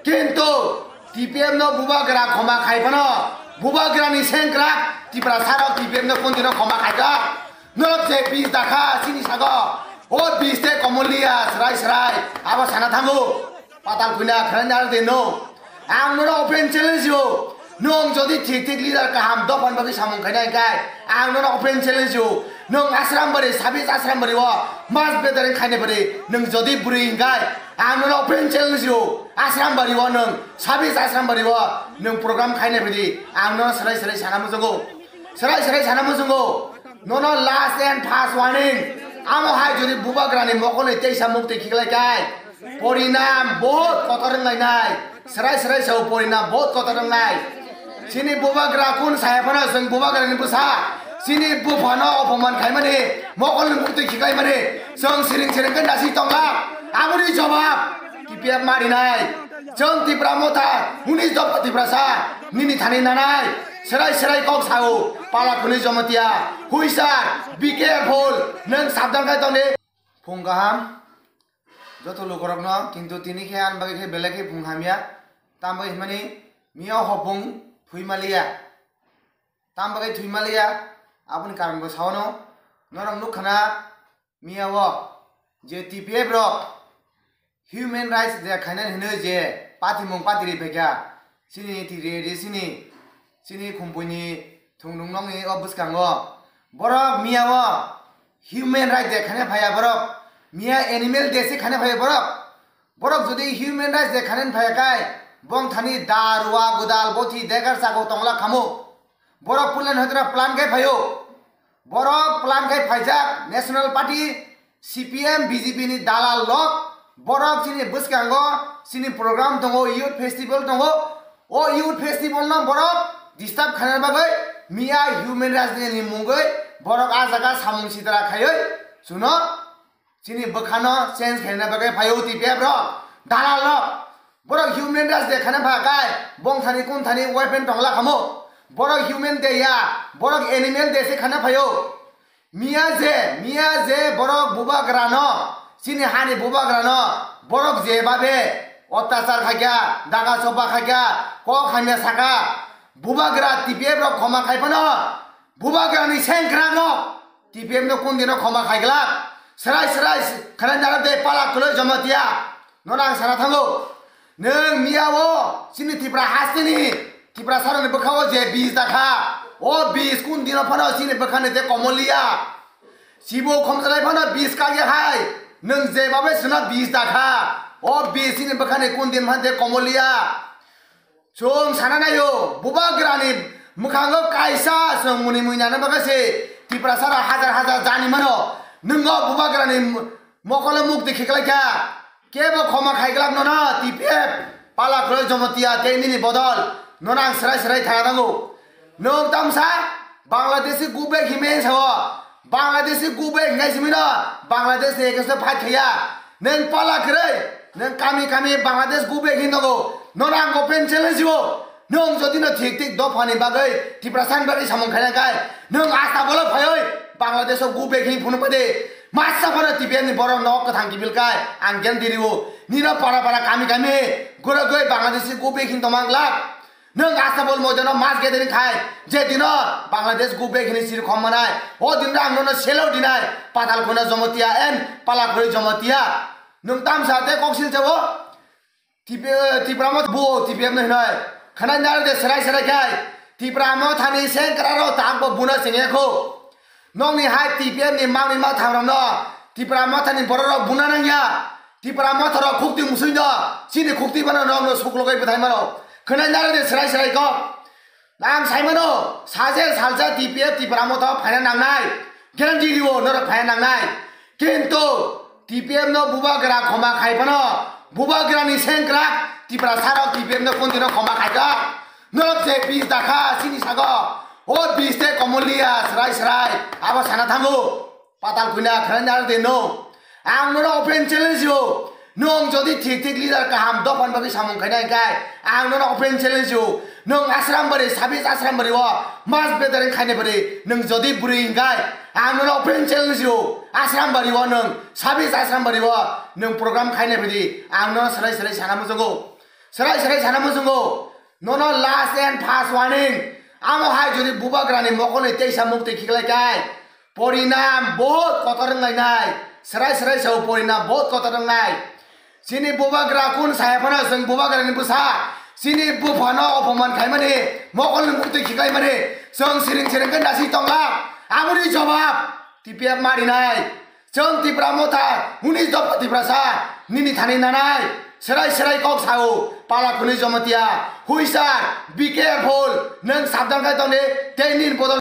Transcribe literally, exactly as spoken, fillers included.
Kintu T P F no bubagra khoma khai phano, bubagra ni sengkrak Tiprasa rok T P F no kuntino khoma khai kha. Norok je bis dakha chini sago, o bis te komoliya srai srai abo sana thango. Patal kuina khran dar de no. Ang nono open challenge yo. Nwng jodi thik thik leader kaham dophan bagwi samung khainai kai, ang nono open challenge yo. Nwng Asrambari, sabis Asrambari o mas bedar khainai bari nwng jodi bwrwi hingkai, ang nono open challenge yo. Asrambari o nwng, sabis Asrambari o nwng program khainai bari ang nono srai srai sana muchungo. Srai srai sana muchungo. Nono last and first warning. Amo hai jodi bubagrani mokolni teisa mukti khiklai kai, porinam bahut kotor wnglainai. Srai srai sao porinam bahut kotor wngnai. Chini bubagra kun saya phano chwng bubagrani bwsa. Chini buphano opoman khaimani, mokolni mukti khiklaimani. Chwng siring siring khe nasi tongla. Aboni jobab T P F marinai. Chwng Tipra Motha, hwnwi jobab Tiprasa, nini thani nanai. Srai srai kok sao, pala khwnwi Jamatia. Huisar, be careful, nwng sabdan khai tongdi. Phung kaham, joto lukurokno, kintu tini khe ani bagwi khe belai khe phung hamya. Tamo hwnmani, miya hopung thwi maliya. Tamo bagwi thwi maliya, aboni karon bo sao no. Norok nukha na, miya o je T P F rok human rights day khainani hwnwi je patimung patiri phaikha, chini tiri ri chini, chini khumpui ni thwngdung nokni o bwskango. Borok miya o human rights day khaina phaiya borok, miya animal day se khaina phaiya borok. Borok jodi human rights day khaina phaiya kai, bongthani da, rua, godal, bothi, degar, chakao tongla khamu. Borok pulan hoitra plan khai phaio. Borok plan khai phaijak National Party, C P M, B J P ni dalal lok. Borok chini bwskango chini program tongo, youth festival tongo. O youth festival no borok disturb khaina bagwi miya human rights day ni mungwi borok a jaga samung sitra khaiwi chuno chini bwkhano change khaina bagwi phaio T P F rok, dalal rok. Borok human rights day khaina pha kai, bongthani kunthani weapon tongla khamu. Borok human day ya, borok animal day se khaina phaio. Miya je, miya je borok bubagrano, chini hani bubagrano, borok je babe otyachar khaikha, daga choba khaikha, kok hamya saka, bubagra T P F rok khoma khai phano, bubagrani sengkrak no T P F no kun dino khoma khai glak. Srai srai khana nara de pala kuloi Jamatia. Nono ang sana thango. Nwng miya o chini Tipra hasteni, Tipra saroni bwkha o je bis dakha. O bis kun dino phano chini bwkhani de komoliya. Chibo khomsalai phano bis kagya hai. Nwng je babe suna bis dakha. O bis chini bwkhani kun din phan de komoliya. Chwng sana naio, bubagrani mwkhango kaisa chwng muni mui nana bagwi se Tiprasarok hajar hajar jani mano. Nwng o bubagrani m-, mokolo mukti khiklaikha. Kebo khoma khaiglak nono T P F, pala khwlai Jamatia tei nini bodol. Nono ang srai srai thana nango. Nwng tamsa Bangladeshi go back hime sao. Bangladeshi go back hingai simino Bangladesh ni ekesno fight khaiya. Nwng pala kwrwi, nwng kami kami Bangladesh go back hin nogo. Nono ang open challenge o. Nwng jodi no thik thik dophani bagwi, Tiprasani bagwi samung khaina kai, nwng asta bolo phaiwi Bangladesh o go back hin phunuk pade. Masa phano T P F ni borok nok kwthang kiphil kai, ang guarantee rio. Nino para para kami kami, gura goi Bangladeshi go back hin tongma glak. Nwng Astabol moidano mass gathering khai, je dino Bangladesh go back hini siri khom manai, o dino ang nono selo dinai, patal khuna Jamatia and pala khoi Jamatia. Nwng tamsa te kok silchao, Tipra-, Tipra Motha bo T P F no hinoi. Khana naro de serai serai khai, Tipra Mothani sengkra ro tang bo buna sengya kho. Nokni hai T P F ni mangni ma thangrokno, Tipra Mothani bororok buna nangya. Tipra Motharok khukti musui no, chini khukti bano nokno suklogoi bwthai mano. Khwnai naro de serai serai kok. Ang sai mano, saje salsa T P F Tipra Motha phaina nangnai. Guarantee rio norok phaina nangnai. Kintu T P F no bubagra khoma khai phano, bubagrani sengkrak Tiprasarok T P F no kuntino khoma khai kha. Norok je bis dakha chini sago, o bis te komoliya srai srai, abo sana thango. Patal kuina khwlai naro de no. Ang nono open challenge yo. Nwng jodi thik thik leader kaham dophan bagwi samung khaina hingkai, ang nono open challenge yo. Nwng Asrambari, sabis Asrambari o mas bedar khaina bari, nwng jodi bwrwi hingkai, ang nono open challenge yo. Asrambari o nwng, sabis Asrambari o nwng program khaina bari, ang nono srai srai sana muchungo. Serai serai sana muchungo. Nono last and first warning. Amo hai jodi bubagrani mokolni teisa muktwi khiklai kai, porinam bahut kotor wnglainai. Serai serai sao porinam bahut kotor wngnai. Chini bubagra kun saya phano chwng bubagrani bwsa. Chini buphano opoman khaimani, mokolni muktwi khiklaimani. Chwng siring siring khe nasi tongla. Aboni jobab T P F marinai. Chwng Tipra Motha, hwnwi jobab Tiprasa, nini thani nanai. Serai serai kok sao, pala khwnwi Jomotia. Huisar, be careful, nwng sabdan khai tongdi, tei nini bodol